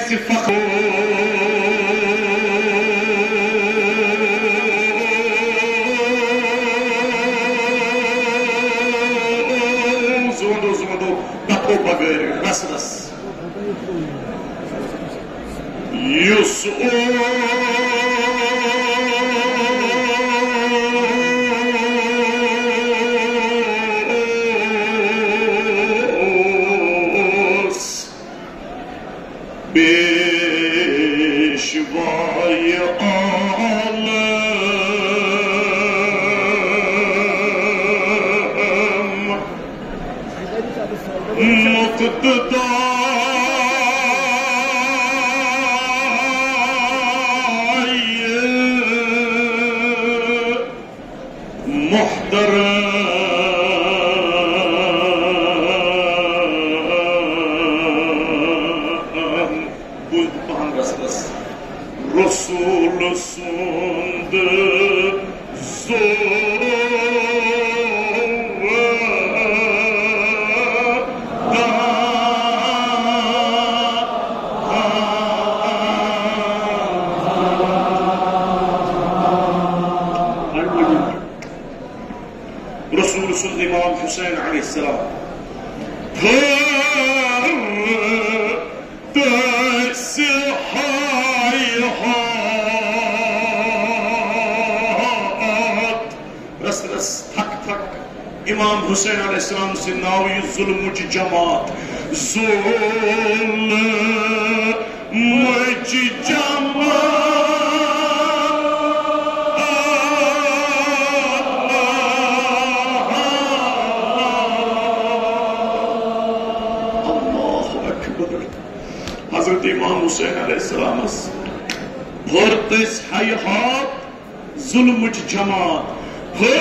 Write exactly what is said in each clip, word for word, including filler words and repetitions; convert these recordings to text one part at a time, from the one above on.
فخر. زوندو، زوندو، دپو بغیر رس رس. یُس اوس پیشوای عالم، مقتدای محترم. بوز پہن رس رس۔ رسول سند زو رسول سُنٛد امام حسین علیہ السلام۔ پھر تٔسۍ ہاے ہات۔ رس رس تھک تھک۔ امام حسین علیہ السلام سٕنٛدِ ناوٕ یہِ ظلمٕچ جماعت۔ ظلم مچ جمع۔ اللہ اکبر۔ حضرت امام حسین علیہ السلامس پھر تٔسۍ ہاے ہات ظلمٕچ جماعت۔ پھر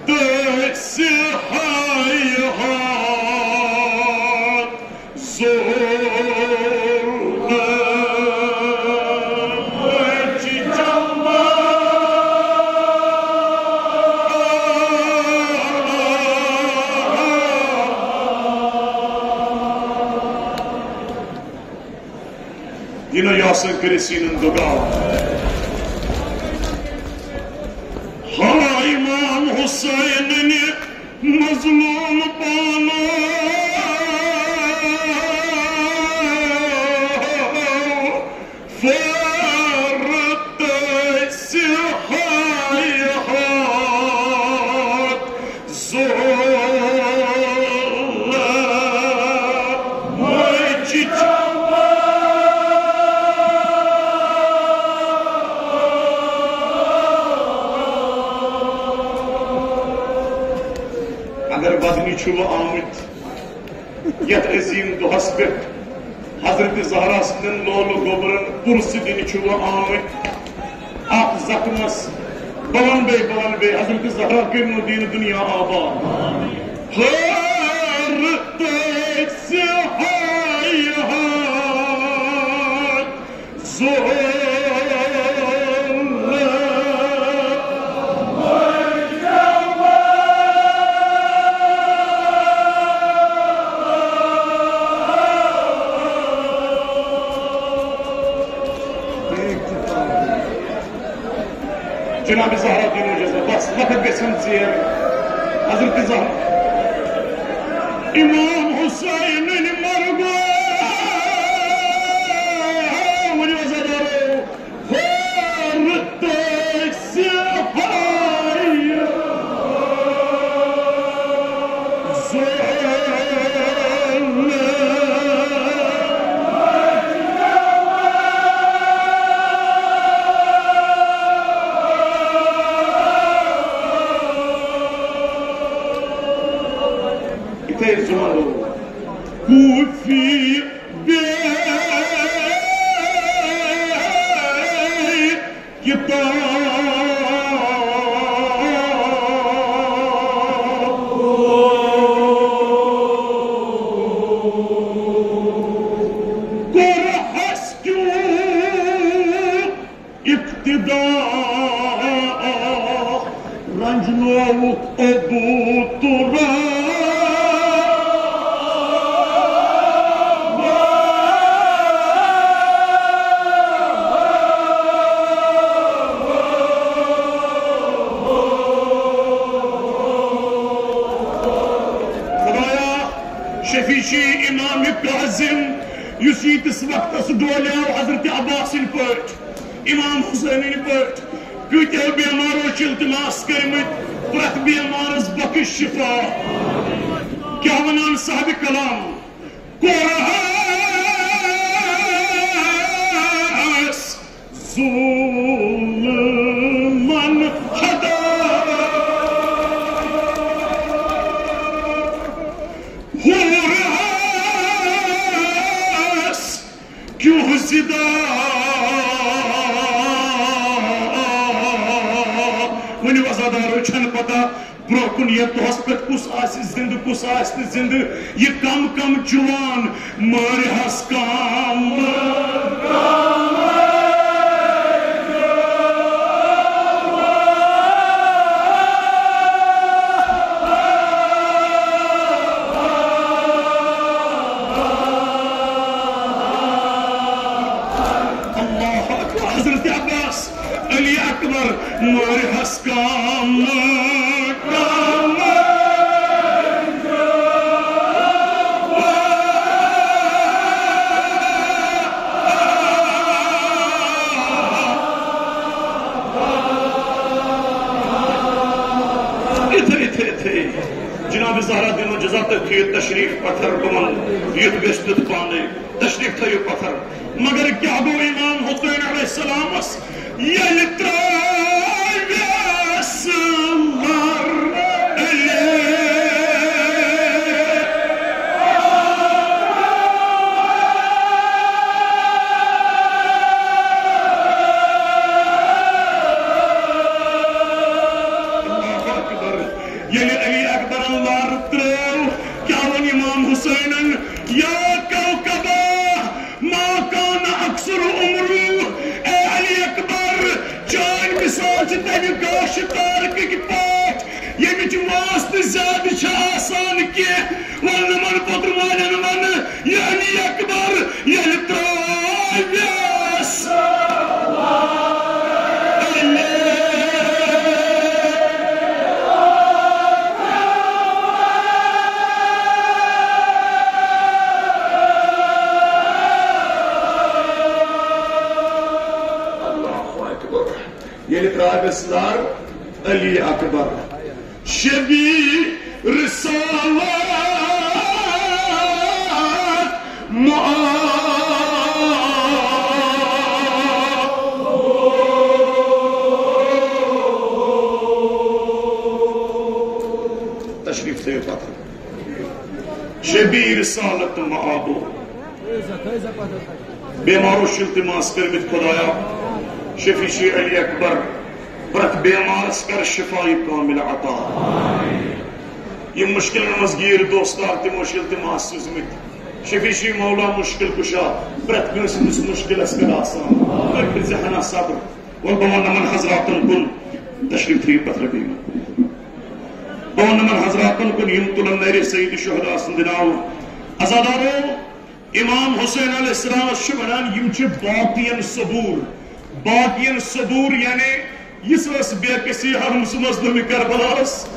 تٔسۍ ہاے ہات۔ ظلمٕچ جماعت۔ یہِ نہٕ یاسر کٔرِتھ سیٖنَن دُگاو۔ ہا امام حسینن مظلوم پانو، فرت سہایہات۔ ظلمٕچ جماعت۔ اگر ودنہِ چھِوٕ آمٕتۍ یتھ عظیٖم دۄہس پٮ۪ٹھ، حضرت زہرا سٕنٛدٮ۪ن لولہٕ گوبرن پُرسہٕ دِنہِ چھِوٕ آمٕتۍ۔ اتھ زخمس بہٕ ونہٕ بیٚیہِ، بہٕ ونہٕ بیٚیہِ، حضرت زہرا کٔرِنو دیٖن دُنیا آباد۔ ہر تٔسۍ ہاے ہات۔ ظلم۔ جناب زہرا دِنو جزا، بس وقت گژھن ژیر۔ حضرت زہرا، امام حسین مرگو، ؤنِو عزادارو، ہر تٔسۍ ہاے۔ یِتھے زُمرو کوٗفی بے کتاب۔ کوٚرہس کیوں اقتدا، رنجنووُکھ ابو تراب۔ شفیع امام کاظم، یُس ییٖتِس وقتس ڈولیو حضرت عباسٕنۍ پٲٹھۍ، امام حسینٕنۍ پٲٹھۍ، کۭتیاہ بیمارو چھِ التماس کٔرمٕتۍ، پرٛٮ۪تھ بیمارس بخش شفا۔ کیٛاہ ونان صاحب کلام؟ کوٚرہس ظلمن ہدا، ہورہس کیوں زدا۔ ؤنِو عزادارو، چھَنہٕ پتہ برونٛہہ کُن یتھ دۄہس پٮ۪ٹھ کُس آسہِ زندٕ، کُس آسہِ نہٕ زندٕ۔ یہِ کم کم جوان مارِ ہس کم۔ اللہ اکبر۔ حضرت عباس، علی اکبر، مارِ ہس کم، کم۔ اِتھے، اِتھے، اِتھے۔ جناب زہرا دِنو جزا تہٕ کھیٚیِو تشریف پتھر، بہٕ وَنہٕ یُتھ گژھِ تیُتھ پانے۔ تشریف تھٲیِو پتھر۔ مگر کیٛاہ گوٚو امام حسین علیہ السلامس؟ ییٚلہِ ترٛٲوِس لر علی۔ اللہ اکبر۔ ییٚلہِ علی اکبرن لر ترٛٲو، کیٛاہ ووٚن امام حسینن؟ یا کوکبہ، ما کان اکثر عمرو، اے علی اکبر، چٲنۍ مثال چھِ تمہِ گاشہِ تارکٕکۍ پٲٹھۍ، ییٚمِچ وٲنٛس تہِ زیادٕ چھِ آسان کینٛہہ۔ وَنہٕ نہٕ وَنہٕ پوٚتُر والٮ۪ن وَنہٕ، یہِ علی اکبر ییٚلہِ ترٛٲوِس۔ اللہ اکبر۔ ییٚلہِ ترٛاوٮ۪س لر علی اکبر، شبی رسالت معاد۔ تشریف تھٲیِو پتھر۔ شبی رسالت معابو۔ بیمارو چھِ التماس کٔرمٕتۍ، خدایا، شفیع علی اکبر، پرٛٮ۪تھ بیمارس کر شفای کامل عطا۔ یِم مشکلن منٛز گیٖر دوستار، تِمو چھِ التماس سوٗزمٕتۍ، شفیع مولا مشکل کشا، پرٛٮ۪تھ کٲنٛسہِ ہٕنٛدِس مشکلس کر آسان، تُہۍ کٔرۍ زِ ہنا صبر۔ وۄنۍ بہٕ وَنہٕ یِمَن حضراتَن کُن، تشریٖف تھٲیِو پَتھر بیٚیہِ۔ بہٕ وَنہٕ یِمَن حضراتَن کُن، یِم تُلَن نَرِ سید شہدا سُنٛد ناو۔ عزادارو، امام حسین علیہ السلامَس چھِ وَنان، یِم چھِ باقین صبور۔ باقین صبور یعنی یُس ٲس بے کسی آمٕژ مظلومِ کربلاہَس،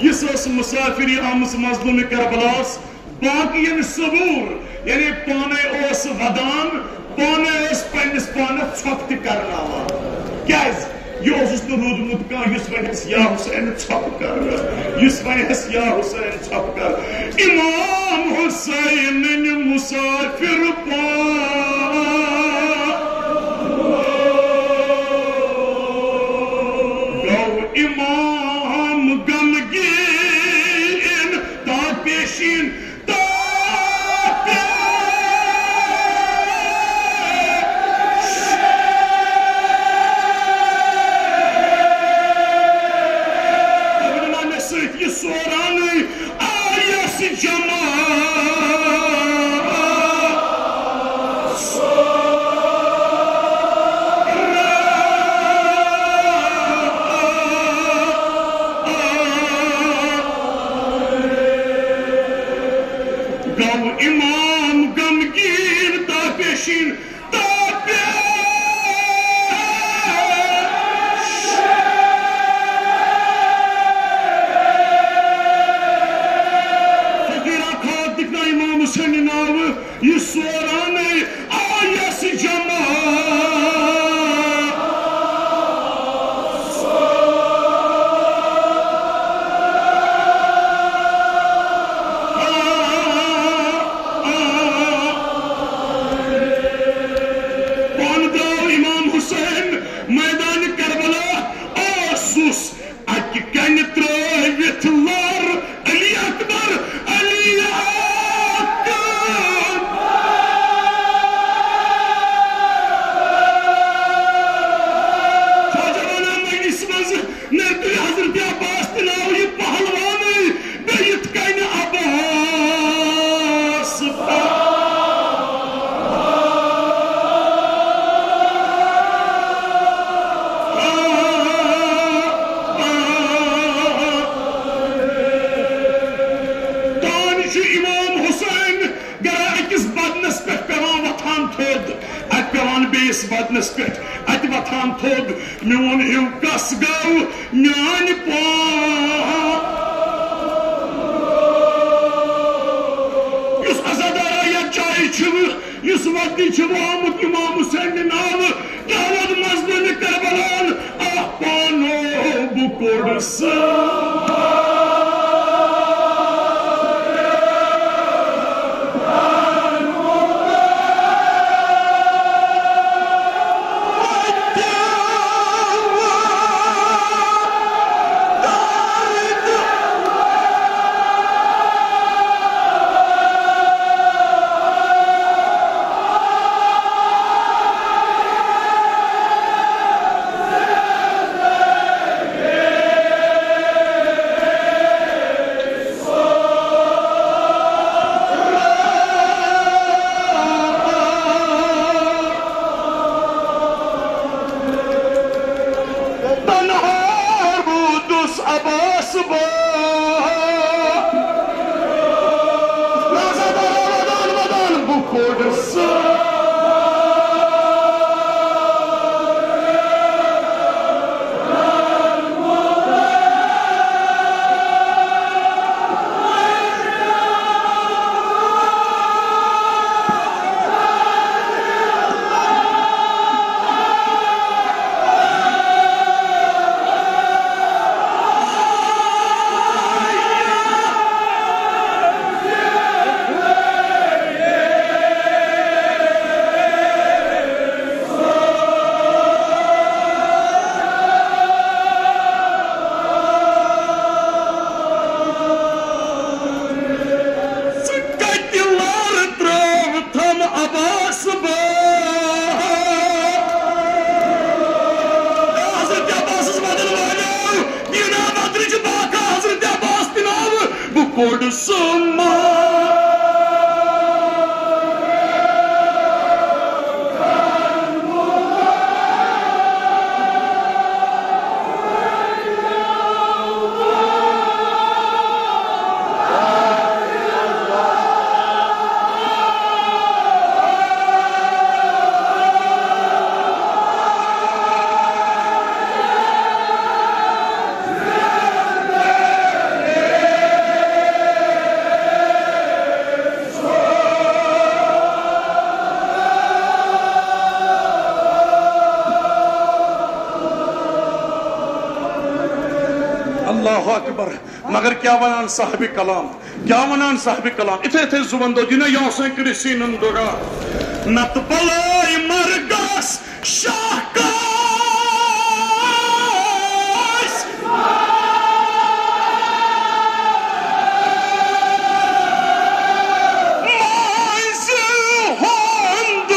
یُس ٲس مسافری آمٕژ مظلومِ کربلاہَس، باقین صبور، یعنی پانے اوس ودان، پانے اوس پننِس پانس ژھۄپہٕ تہِ کرناوان۔ کیازِ؟ یہِ اوسُس نہٕ روٗدمُت کانٛہہ یُس ونٮ۪س، یا حسین، ژھۄپہٕ کر، یُس ونٮ۪س، یا حسین، ژھۄپہٕ کر۔ امام حسینٕنۍ مسافر پا گوٚو امام غمگیٖن تا پیشین۔ سۭتۍ یہِ سورانٕے آیس جماعت۔ گوٚو امام غمگیٖن تا پیشین تا پیش۔ فقیرا کھاد دکھنا امام أکِس بدنس پٮ۪ٹھ اَتہِ وۄتھان تھوٚد، میون ہیوٗ کس گوٚو میانہِ پان؟ یُس عزادارا یتھ جایہِ چھُ، یُس وتہِ چھُ آمُت امام حسین ناوٕ، کیٛاہ ووٚن مظلوم کربلان؟ آہ پانو بہٕ کوٚڑُس۔ تنہا روٗدُس عباس با۔ لہذا ودان، ودان، ودان، بہٕ کوٚڑُس۔ ژٕ کتہِ لارٕ ترٲوتھم عباس با؟ حضرت عباسس ودن والیو، دیٖنا بدرٕچ باقا حضرت عباس تہِ ناوٕ، بہٕ کوٚڑُس ماں۔ اللہ اکبر۔ مگر کیا ونان صاحب کلام، کیا ونان صاحب کلام، اتھے اتھے زبان دو دِنہ یاسین کٔرِتھ سیٖنن دُرا۔ نتہٕ بلٲے مرگس شاہ کاس۔ ماے زِل ہُنٛد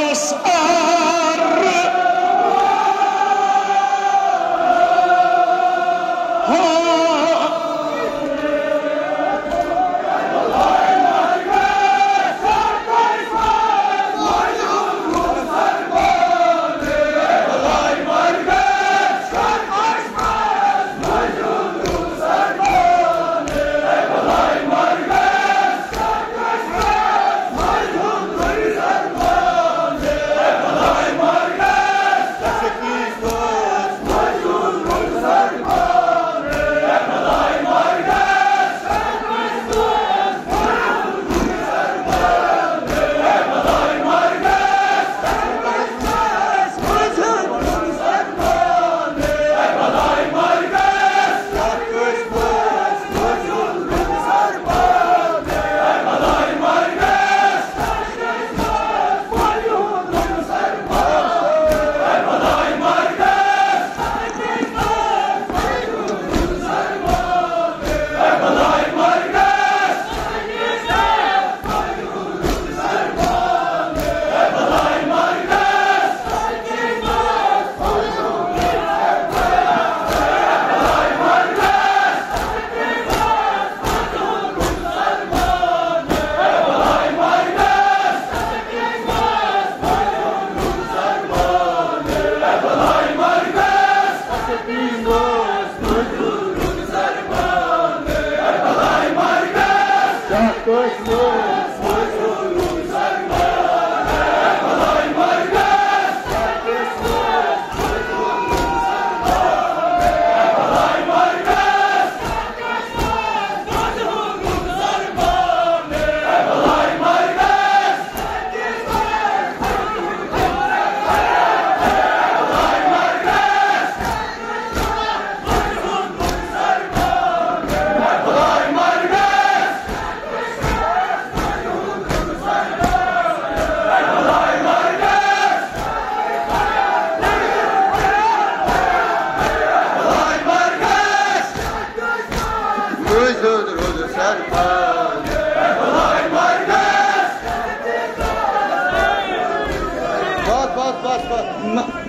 روٚس ار۔ ہاں۔ تُہۍ سیوٚد روٗزِو سرفراز۔ بس، بس، بس، بس۔ نہ۔